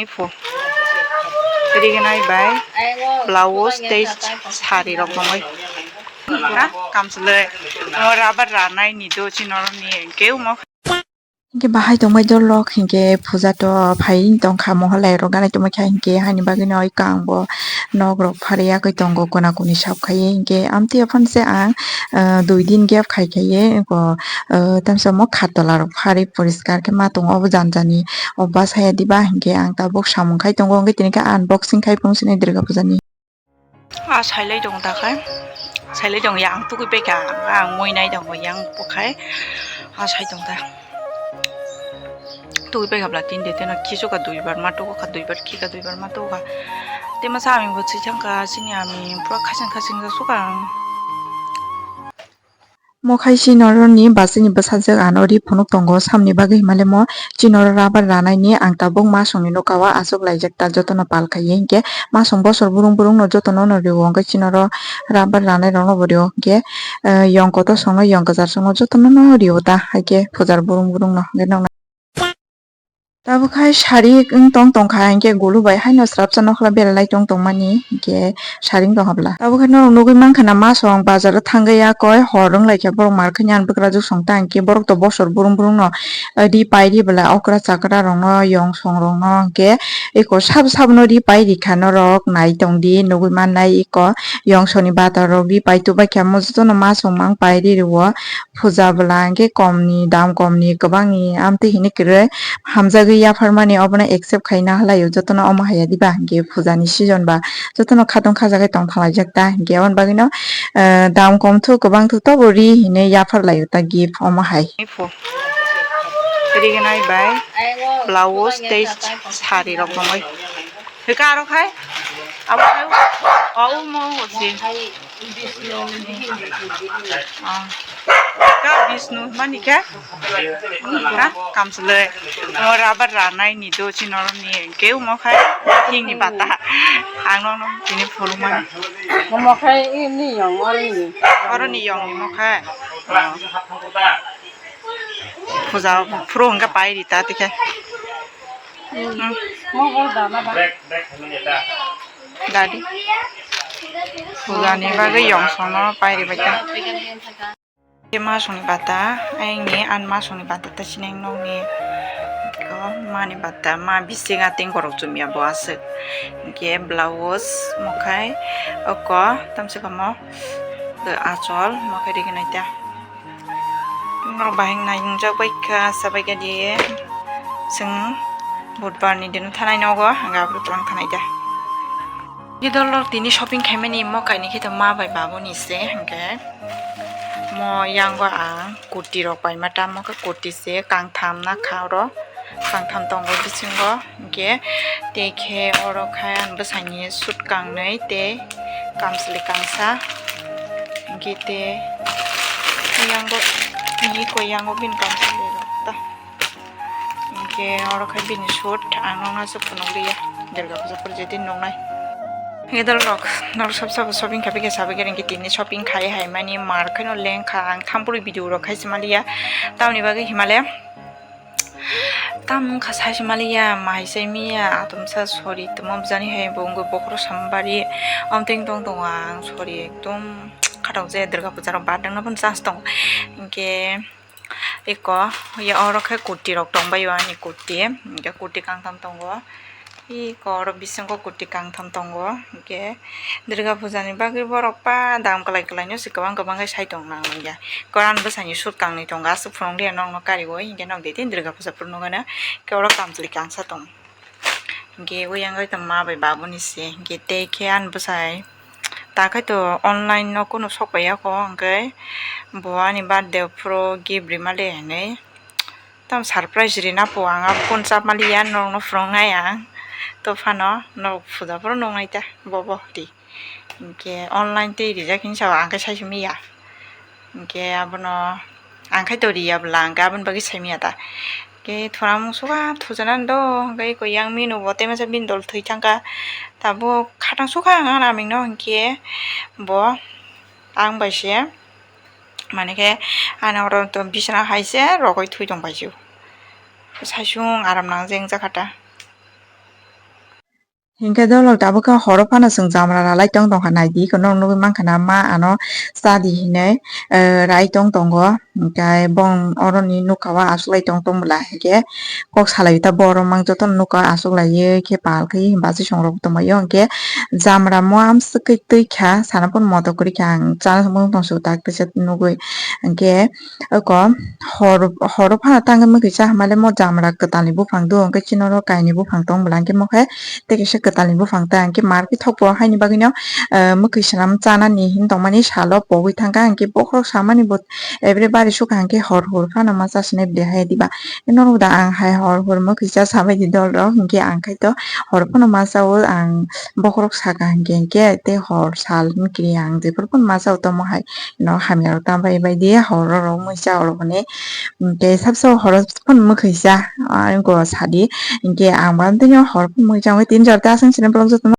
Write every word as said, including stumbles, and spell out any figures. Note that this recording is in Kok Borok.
Pho. Rignai bai blouse tei sari rok tongwi. Ha, kamchwlwi. O rubber ranai ni do chini oro ni keu mo. Hinkhe bahai tongbai dol rok hinkhe puja to phai tongkha, mohalai rok ganai tongbai kha hinkhe haini bagwi no oi kang bo nok rok phari yakwi tongo, kona koni sap khai hinkhe amtwi aphano se ang, ah, dui din gap khai khai eko, ah, tamsa mo khatwla rok phari poriskar khe ma tongo obo jani jani. O bwsaya diba hinkhe ang tabuk samung khai tongo, hinkhe tini khe unboxing khai phung sini Durga puja ni. Ah, sailai tongo ta khai, sailai tongo yang tugui peka, ang moi nai tongo yang bo khai, ah, sai tongo ta. Tugui peka bla tin de teno kisu ka dui bar ma tugo ka dui bar ki ka dui bar ma tugo ka. Te masa ami bo si thang ka sini ami pura khasing khasing ka suka ang. Mo khai chini oro ni bwswk ni bwsajwk ano ri phunuk tongo, samni bagwi himale mo chini oro rubber ranai ni ang tabuk masongni noka o achuk laijak ta, jotono pal khai hinkhe masong bosor burung burung no jotono no rio, hinkhe chini oro rubber ranai rok no bo rio, hinkhe, eh, yong kotor song no yong kwchar song no jotono no rio ta, haikhe pujar burung burung no hinkhe noknai. Tabuk khai sari wng tong tongkha, hinkhe gulu bai haino swrapsa nokla beralai tong tongmani, hinkhe sari wng tongkha bwla. Tabuk khai norok nugui mankha na, masong bazar o thangwi yakoi hor wng laikha, borok mar khe ani bwkrajwk song ta, hinkhe borok to bosor burung burung no ri pai ri bwla, okra chakra rok no, yong song rok no, hinkhe eko sabo sabo no ri pai rikha norok nai tongdi, nugui mannai eko yong song ni bata rok ri pai tubai kha, mo jotono masong mang pai ri rio. Puja bwla hinkhe komni, dam komni, kwbangni amtwi hinwi kwrwi hamjagwi yapharmani, obono accept khaina halaio, jotono omo haiya diba hinkhe pujani season ba jotono khatong khajagwi tong thalaijak ta, hinkhe aboni bagwino, eh, dam kom thu kwbang thu tobo ri hinwi yaphar laio ta gift omo hai. Rignai bai blouse tei sari rok tongwi. Hwnkhe aro khai abo khai o omo si. Ah. Ka Bishnu mani khe? Ha? Kamchwlwi. O rubber ranai ni do chini oro ni keu mo khai hing ni bata. Ang no no tini phuru mani. Mo khai ni yong oro ni. Oro ni yong ni mo khai. Ah. Puja phuru hwnkhe pai rita tikhe. Hmm. Dadi. Pujani bagwi yongsono pairibaita. Khe masongni bata, ayangni ani masongni bata ta sineng nokni. Mani bata, ma bising ating borok chumya bo aswk. Hinkhe blouse mokhai oko tamswkamo achol mokhai rignai ta. Norok bahai nai wngjak bai kha, sa bai kha di. Chwng budbar ni dino thanai nogo, hwnkhe aboni twlang thanai da. Idol rok tini shopping khaimani mo kainwi khe to ma bai babu ni se, hwnkhe mo yango ang kurti rok paima ta, mo khe kurti se kangtham na kha oro, kangtham tongo bisingo. Hinkhe tei khe oro khe ani bwsani suit kangnwi tei kamchwlwi kangsa. Hinkhe tei yango, iko yango bini kamchwlwi rok ta. Hinkhe oro khe bini suit ang nokno aswk phunukliya. Durga puja pore je din nuknai. Hinkhe dol rok, norok sab sabo shopping khabai khe sabai khe hinkhe tini shopping khai hai mani mar khe no lengkha ang thampurwi video rok khai se maliya. Tamoni bagwi himale. Tam wngkha saisi maliya, mai sai miya, atomsa sori tongma bwjani hai bo wngwi bokhorok samung bari, omtwing tong tongo ang sori ekdom khatok je Durga puja rok badang no chance tongo. Hinkhe eko ya oro khe kurti rok tongbai o ani kurti, hinkhe kurti kangtham tongo, eko oro bisingo kurti kangtham tongo, hinkhe Durga puja ni bagwi borok pa dam kwlai kwlai no se kwbang kwbang khe sai tong nang ya. Koran bwsani suit kangnwi tongo, aswk phunukliya nokno kariwi, hinkhe nok de tin Durga puja phuru nukgana, khe oro kamchwlwi kangsa tong. Hinkhe oyang bai tong ma bai babuni se, hinkhe tei khe ani bwsai ta khai to online no kunu sok pai ya kho, hinkhe bo ani birthday phuru gift rima le hinwi. Tamo surprise rina po ang abo phone chap maliya, norokno phwrwng nai ang. To phano norok puja phuru nuknai ta bobo ri. Hinkhe online tei rijak hinwi sao ang khe sai simi ya. Hinkhe abono ang khe to riya bwla, hinkhe aboni bagwi sai miya ta. Hinkhe thuramung suka thujanani do, hinkhe eko yang mino bo tei masa bini dol thwi thangkha. Tabuk khatang suka ang ani aming no, hinkhe bo ang bai se. Mane khe ani oro to bisna hai se rogwi thwi tong paisio. Saichung aram nang jeng jakha ta. Hinkhe dolok tabuk khe horo phano chwng jamra ralai tong tongkha, naidi eko norok nugwi mankha na ma ano chadi hinwi, eh, rai tong tongo. Hinkhe bong oroni nukha o achuklai tong tong bwla hinkhe kok salai ta borok mang jotono nukha o achuklaiwi khe pal khe bachwi songrok tongbaio. Hinkhe jamra mo amswkwi twi kha sana phano moto kwrwi kha ang chana mung tong su tak teisa nugwi. Hinkhe oko hor, horo phano tangwi mwkhwi cha hamale mo jamra kwtalni buphang do, hwnkhe chini oro kainwi buphang tong bwla, hwnkhe mo khe tei kaisa kwtalni buphang ta, hwnkhe market thokbo haini bagwino, ah, mwkhwi swnam chanani hin tongmani salo pogwi thangkha, hwnkhe bokhorok samani bo everybody sukha, hwnkhe hor hor phano ma chasinai de hai diba. Norok da ang hai hor hor mwkhwi cha sabai di dol rok, hwnkhe ang khai to hor phano ma chao ang, bokhorok saka hwnkhe, hwnkhe tei hor sal hwnkhe ang jephuru phano ma chao tomo hai. No hamya rok ta bai bai di horo rok mui cha oro hwnwi. Hwnkhe sabsa horo phano mwkhwi cha, ah, go sadi. Hwnkhe ang bo tini horo phano mwkhwi cha, hwnkhe tin jora ta aswk sini borok jotono.